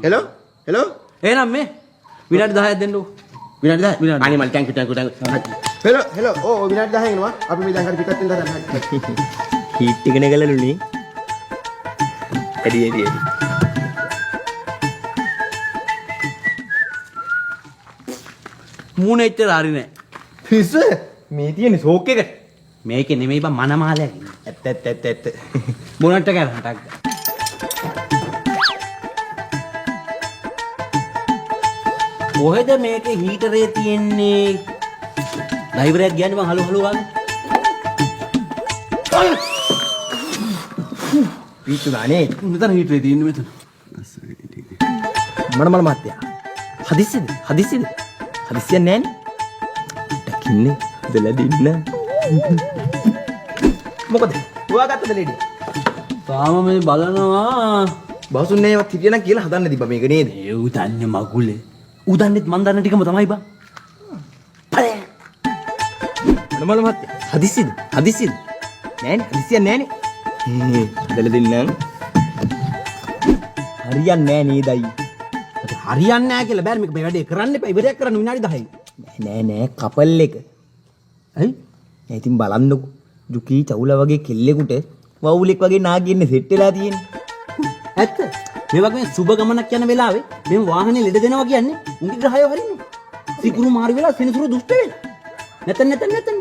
Hello hello. එහෙනම් මේ විනාඩි 10ක් දෙන්නකෝ. විනාඩි 10. විනාඩි. අනේ මල්ලි thank you thank you thank you. Hello hello. ඔව් ඔව් විනාඩි 10 එනවා. අපි මේ දැන් හරි පිටත් වෙන්න හදන්නේ. හීට් එක නගලලුනේ. ඇඩි ඇඩි ඇඩි. මූණ එච්චර හරි නෑ. පිස්සු මේ තියෙන ෂෝක් එක. මේකේ නෙමෙයි බං මනමාලයක් ඉන්නේ. ඇත්ත ඇත්ත ඇත්ත ඇත්ත. බොනට් එක අරන් ටක් ගා. කොහෙද මේකේ හීටරේ තියෙන්නේ? ඩ්‍රයිවර් එකක් කියන්නේ බං හලෝ හලෝ ගාගෙන. පිස්සු ගානේ. මෙතන හීටරේ තියෙන්නේ මෙතන. මනමල මහත්තයා. හදිස්සියද? හදිස්සියද? හදිස්සියක් නෑනේ. දකින්නේ හදලා දෙන්න. මොකද? හොයාගත්තද ලේඩි? තාම මේ බලනවා. බහසුන් නෑවත් හිටියනම් කියලා හදන්න තිබ්බා මේක නේද? ඒ ඌ දන්නේ මගුලේ. ඌ දන්නෙත් මං දන්න ටිකම තමයි බං. ඵලයන්. මනමල මහත්තයා. හදිස්සියද? හදිස්සියද? නෑනේ හදිස්සියක් නෑනේ. හදලා දෙන්නම්. හරියන්නේ නෑ නේද අයියේ? හරියන්නේ නෑ කියලා බෑ මේක මේ වැඩේ කරන්න එපා. ඉවරයක් කරන්න විනාඩි 10යි. නෑ නෑ නෑ කපල් එක. ඇයි? නෑ ඉතින් බලන්නකෝ. ජුකී චවුලා වගේ කෙල්ලෙකුට වවුලෙක් වගේ නාගින්න සෙට් වෙලා තියෙන්නේ. ඇත්ත. මේ වගේ සුබ ගමනක් යන වෙලාවේ මේ වාහනේ ලෙඩ දෙනවා කියන්නේ උන්ගේ ග්‍රහයෝ හරිනේ. සිකුරු මාරු වෙලා සෙනසුරු දුෂ්ට වෙලා. නැතන් නැතන් නැතන්.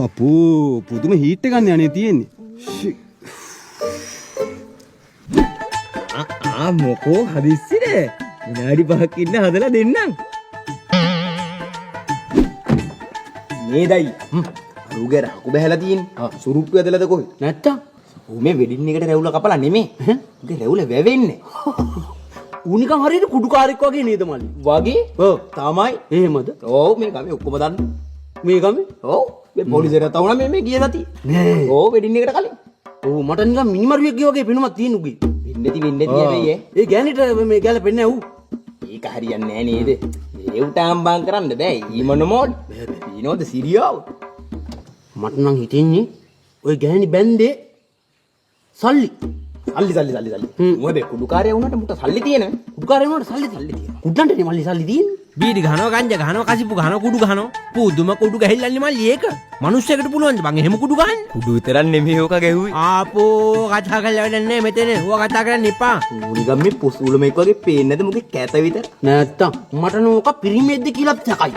අපෝ පුදුම හීට් එකක් නේ අනේ තියෙන්නේ. ආ මොකෝ හදිස්සියද? විනාඩි 5ක් ඉන්න හදලා දෙන්නම්. නේදයි. අරුගේ රහකු බහැලා තියෙන්නේ. සුරුප්පු ඇදලාද කොහෙ? නැත්තම් ඌ මේ වෙඩින් එකට රැවුල කපලා නෙමෙයි. උගේ රැවුල වැවෙන්නේ. ඌ නිකන් හරියට කුඩුකාරෙක් වගේ නේද මල්ලි? වගේ? ඔව්. තමයි. එහෙමද? ඔව් මේ ගමේ ඔක්කොම දන්න. මේ ගමේ? ඔව් මේ පොලිසියට තවුණා මේ මේ ගිය සතියේ. නෑ. ඔව් වෙඩින් එකට කලින්. ඔව් මට නිකන් මිනිමරුවෙක් වගේ පෙනුමක් තියෙන උගේ. වෙන්නේ නැති වෙන්නේ නැති හැබැයි ඈ. ඒ ගෑනිට මේ ගැලපෙන්නේ නෑ ඌ. ඒක හරියන්නේ නෑ නේද? මේ උට අම්බාම් කරන්න බෑ. ඊමන මෝඩ්. බෑ සිරියාව. මට නම් හිතෙන්නේ ඔය ගෑණි බැන්දේ සල්ලි. සල්ලි සල්ලි සල්ලි සල්ලි. උඹ හැබැයි කුඩුකාරයා වුණාට මුට සල්ලි තියෙන. කුඩුකාරයා වුණාට සල්ලි සල්ලි තියෙන. කුඩ්ඩන්ටනේ මල්ලි සල්ලි තියෙන්නේ. බීඩි ගහනවා ගංජා ගහනවා කසිප්පු ගහනවා කුඩු ගහනවා. පුදුම කුඩු ගහිල්ලන්නේ මල්ලි ඒක. මිනිස්සෙකුට පුළුවන්ද බං එහෙම කුඩු ගහන්න? කුඩු විතරක් නෙමෙයි ඕක ගැහුවේ. ආපෝ කතා කරලා වැඩක් නෑ මෙතන. ඌව කතා කරන්න එපා. ඌ නිකන් මේ පොසුලමෙක් වගේ පේන්නේ නැද මුගේ කැත විතර. නැත්තම් මට නෝක පිරිමියෙක්ද කියලා සැකයි.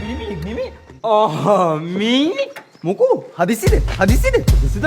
පිරිමියෙක් නෙමෙයි. ආ මීනේ. මොකෝ හදිසියද? හදිසියද? හදිසියද?